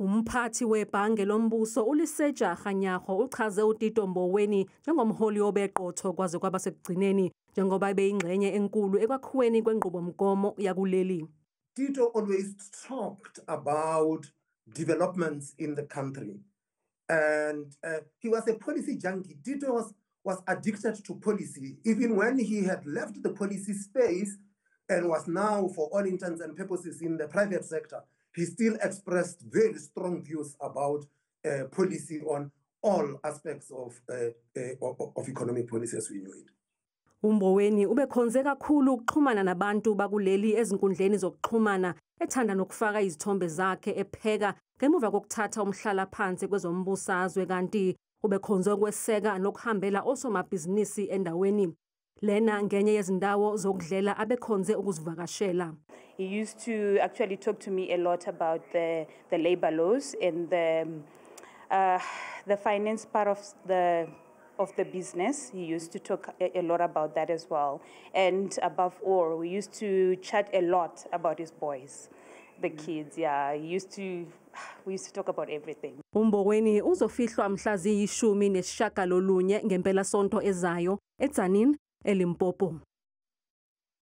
Umphathi webhange lombuso uLesetja Kganyago uchaze uTito Mboweni njengomholi obeqotho kwaze kwaba sekugcineni, njengoba ebeyingxenye enkulu ekwakhiweni kwenqubomgomo yakuleli. Tito always talked about developments in the country. And he was a policy junkie. Tito was addicted to policy. Even when he had left the policy space and was now, for all intents and purposes, in the private sector, he still expressed very strong views about policy on all aspects of economic policy as we knew it. UMboweni ubekhonze kakhulu ukuxhumana nabantu bakuleli ezinkundleni zokuxhumana, ethanda nokufaka izithombe zakhe epheka ngemuva kokuthatha umhlalaphansi kwezombusazwe, kanti ubekhonze ukweseka nokuhambela osomabhizinisi endaweni. Lena ngenye yezindawo zokudlela abekhonze ukuzivakashela. He used to actually talk to me a lot about the labor laws and the finance part of the business. He used to talk a lot about that as well. And above all, we used to chat a lot about his boys, the kids. Yeah, he used to we used to talk about everything. UMboweni uzofihlwa mhla ziyi-19 ngempela sonto ezayo eTzaneen, eLimpopo.